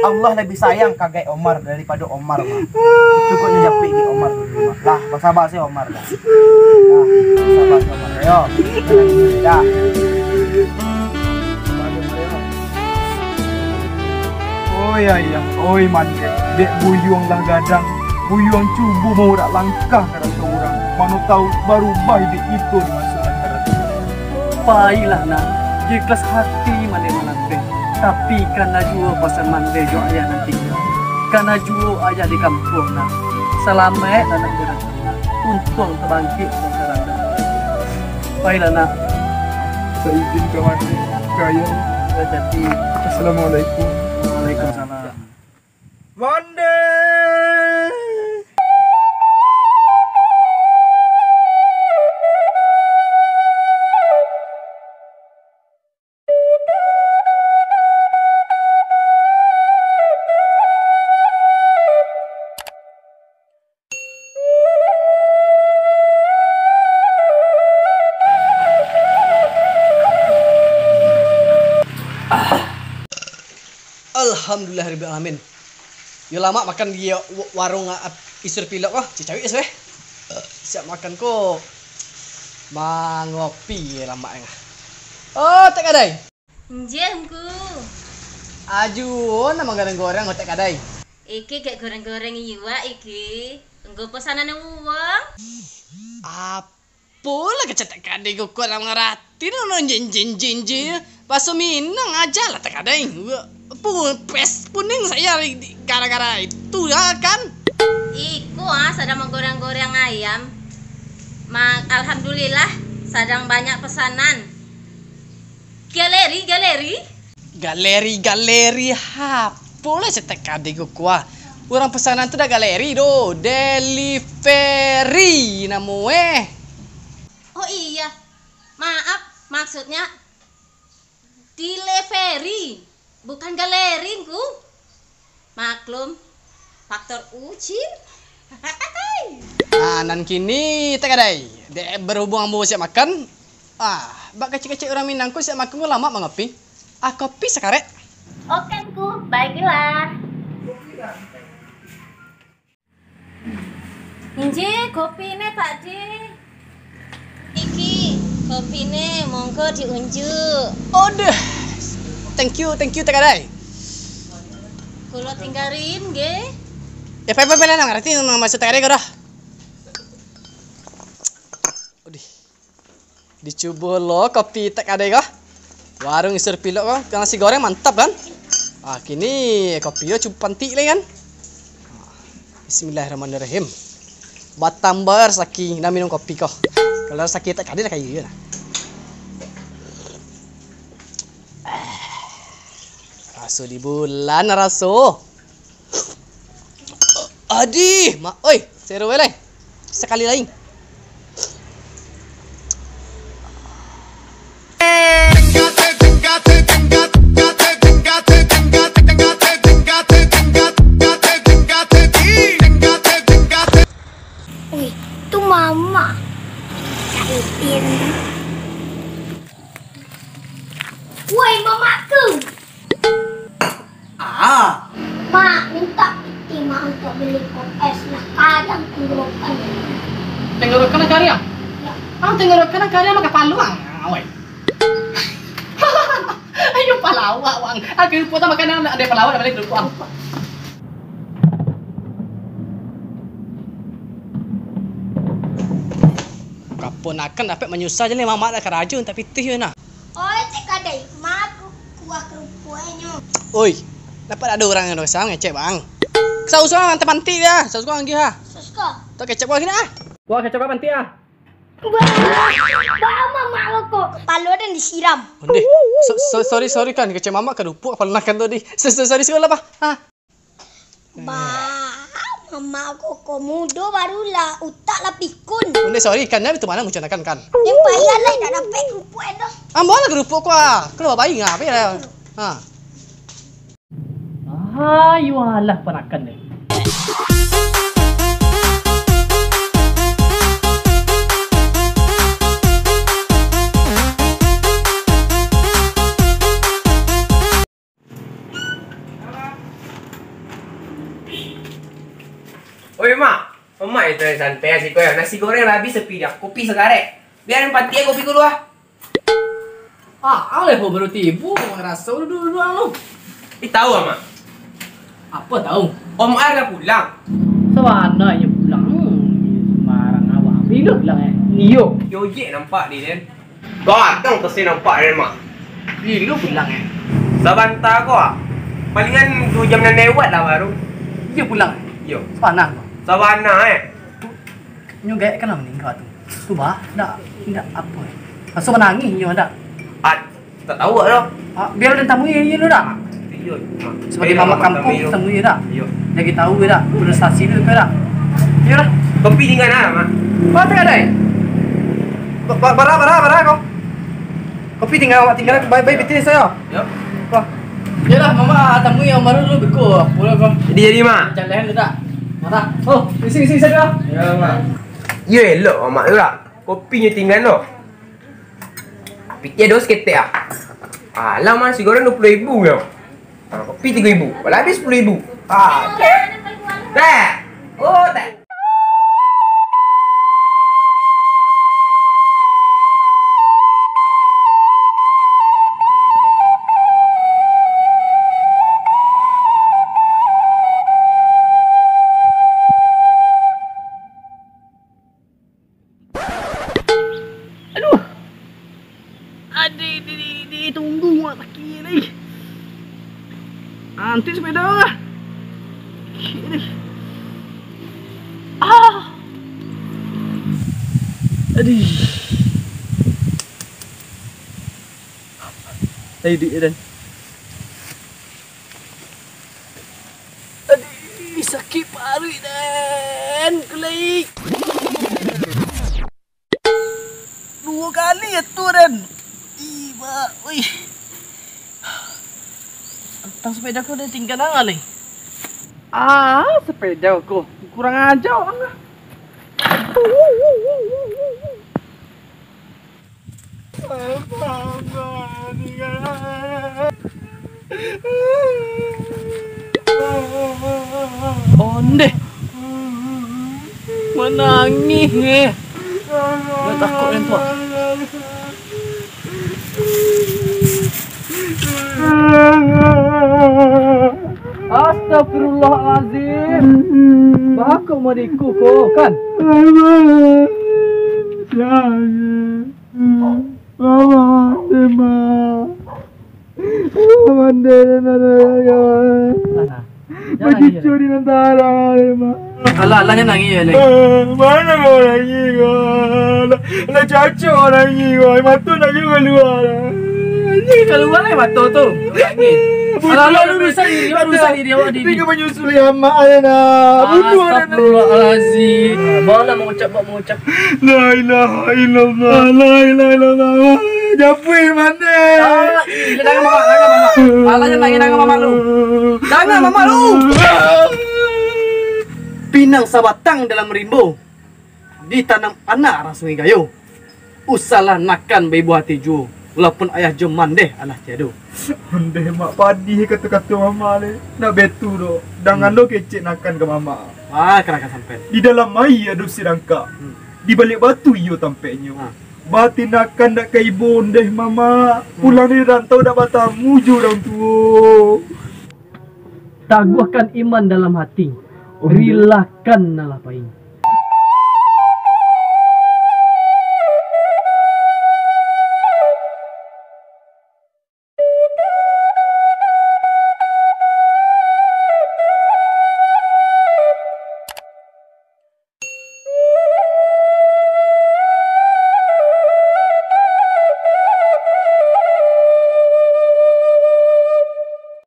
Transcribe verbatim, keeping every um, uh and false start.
Allah lebih sayang ka gaek Omar daripado Omar, mah. Cukuiknyo japek gaek Omar dulu, mah. Lah, basaba se Omar, lah. Lah, basaba se Omar. Ayo, kita lagi dulu, dah. Oi ayah, oi mandeh, dek buyuang lah gadang, buyuang cubo maurak langkah ka raso urang, mano tahu barubah iduik kito dimasuakkan ka raso urang. Pailah nak, jo ikhlas hati mandeh malapeh, tapi kana juo pasan mandeh jo ayah nan tingga, kana juo ayah di kampuang nak, salamaiklah nak di raso urang, untuang tabangkik urang ka randah. Pailah nak. Saizin ka mandeh, ka ayah. Hati-hati. Assalamualaikum. Waalaikumsalam. Mandeh. Alhamdulillahirabbil alamin. Yo lamak makan di wa-, warung, ah, Isur Pilok ko, cicawik sudah. Siap makan ko, mangopi yo lamak. Oh, Tek Kadai. Injih, Ngku. Ajuo, nan manggoreng-goreng, Tek Kadai. Iki kek goreng-goreng iwak iki. Ngku pesanan uwong. Apolah kecek Tek Kadai ko, kok lah mangarati no, no, jin, jin, jin, jin. Baso Minang aja lah, Tek Kadai. Pu-, pes kuning saya di, di, gara-gara itu ya kan? Iko, ah, sadang manggoreng-goreng ayam. Ma-, alhamdulillah, sadang banyak pesanan. Galeri, galeri. Galeri, galeri, apolah Tek Kadai ko kuah. Urang pesanan tu dak galeri doh, delivery namo eh. Oh iya, maaf, maksudnya delivery, bukan galeri, Ngku. Maklum, faktor ucil. Ah, nan kini Tek Kadai, dek berhubung ambo siap makan, ah, bak kecek-kecek urang Minang ko siap makan ko lamak mangopi. Ah, kopi sakarek. Oke, Ngku, baiklah. Injih, kopi ne, Pakcik. Iki, kopi ne, monggo diunjuk. Odeh. Thank you, thank you, Tek Kadai. Kulo tinggalin, ge. Ya, pe, pe, pe, lah, ngarati maksud Tek Kadai ko dah. Odeh. Dicubo lo kopi Tek Kadai ko. Warung Isur Pilok ko, nasi goreng mantap kan? Ah, kini kopi yo cubo pantik lai kan? Bismillahirrahmanirrahim. Batambah rasaki nak minum kopi ko. Kalau rasaki Tek Kadai lah kayo yo lah. Ah, raso di bulan raso. Adih, mak, oi, sero lai. Sakali lai. Wih, tu mama. Kak Ipin. Woi, mamaku. Ah. Mak, mintak pitih Mak untuak bali kok es lah, kadang tenggorokan. Tenggorokan nan kariang? Ya. Ah, tenggorokan nan kariang makan paluang. Ah, woi. Ayo palawak, Wang. Ah, kerupuk tu makanan, ado palawak, ado bali kerupuk, ah. Kaponakan dapek manyusah je ni, mamak dah karajo, mintak pitih je nah. Oi, Tek Kadai, ma ku-, kuah kerupuknyo. Oi, dapek ado urang yang dosa ngecek, Bang. Sausuang, mantap mantik dia, sausuang lagi ha. Susko. Tak kecap kau gini ah. Kuah kecap kau mantik ah. Bah, bah, mamak rokok. Palo dan disiram. Ondeh, so, so, sorry, sorry kan, kecek mamak kerupuk, apa nakan tadi. So, so, sorry, sorry lah, Bah. Ha. Bah, mamak koko mudo barulah, utak lah pikun. Ondeh, sorry kan, ya, itu mana muncanakan kan? Yang payah lah, tak dapek kerupuk endo. Ambo lah kerupuk kau ah. Keluar bayi ngah, apa ya? Ha. Ah, iyo alah panakan deh. Oi, Mak. Mak, itu yang santai siko ya. Nasi goreng lah habis sapidah. Kopi sakarek. Biar yang pati kopi ko dulu ah. Ah, aleh ko baru tibo, maraso duduak-duduak lo. Ih, tahu ah, Mak? Apo tahu? Om Ar lah pulang. Sabana iyo pulang. Hmm, sembarang awak. Bilo pulang eh? Iyo. Di ojek nampak di den. Gadang tasi nampak den, Mak. Bilo pulang eh? Sabanta ko ah. Palingan duo jam nan lewat lah baru. Iyo pulang eh? Iyo. Sabana ko? Sabana eh. Nyo gaek kan lah maningga tu. Tu bah, ndak, ndak apo eh. Raso manangih nyo ndak. Ah, tak tahu lah. Ah, biar den tamui inyo dulu dah. Iyo, Mak. Sebagai mamak kampung, tamui dak? Iyo. Jadi tahu dak prestasi tu dak? Iyolah. Kopi tingga nah, Mak. Kau tak ada eh? Ba-, ba-, bara, bara, bara kau. Kopi tingga, awak tingga, baik, baik, betul sayo. Yo. Wah. Iyolah, mamak tamui yang baru dulu beko. Boleh, bro. Jadi, jadi, Mak. Jalan tu dak? Marah. Oh, isi, isi saja. Yo, Mak. Yo, elok, Mak tu dak. Kopi nyo tingga no. Pitih dos ketek ah. Alah, Mak, nasi goreng duo puluah ribu yo. Ah, kopi tigo ribu. Lah habis sapuluah ribu. Ah, teh. Teh. Oh, teh. Aduh. Aduh, di, di, di, tunggu mak sakik ni. Antik sepeda lah. Aduh. Ah. Aduh. Tadi duit dan. Aduh, sakik paruik dan. Kulai. Duo kali ya tu, Den. Ih, bak, wih. Tang sepeda ko udah tinggal nang alih. Ah, sepeda ko. Kurang aja orang lah. Ondeh. Manangih eh. Dah takut kan tu ah. Astagfirullahalazim. Bakok madiku ko kan? Mama, Mama. Mama, Mama. Jangan nangis. Bacucu di antara, Mak. Alah, alah, jangan nangis, Lek. Eh, mana kau nangis, kau? Nak, nak cacok kau nangis, kau. Mata nak juga keluar. Keluar lah mata tu. Nangis. Alah, alah, lu bisa diri, lu bisa diri awak diri. Tinggal menyusui amak, Lek, nak. Bunuh, Lek, nak. Astagfirullahalazim. Bawa lah mengucap, bawa mengucap. La ilaha illallah, la ilaha illallah. Japuik mande. Ah, ih, jangan, Mamak, jangan, Mamak. Alah, jangan nangis, jangan, Mamak, lu. Jangan, Mamak, lu. Pinang sabatang dalam rimbo, ditanam anak arah Sungai Gayo. Usahlah nakan baibo hati juo, walaupun ayah jo mandeh alah tiado. Ondeh, Mak, padih kato-kato Mamak le. Nak betu doh. Dangan lo kecek nakan ka Mamak. Ah, kanakan sampai. Di dalam aia ado sirangkak. Hmm. Di baliak batu iyo tampeknyo. Ah. Batinakan dak ka ibo ondeh, Mamak. Hmm. Pulang dari rantau dak batamu jo urang tuo. Taguahkan iman dalam hati. Ondeh. Rilakan nan lah payi.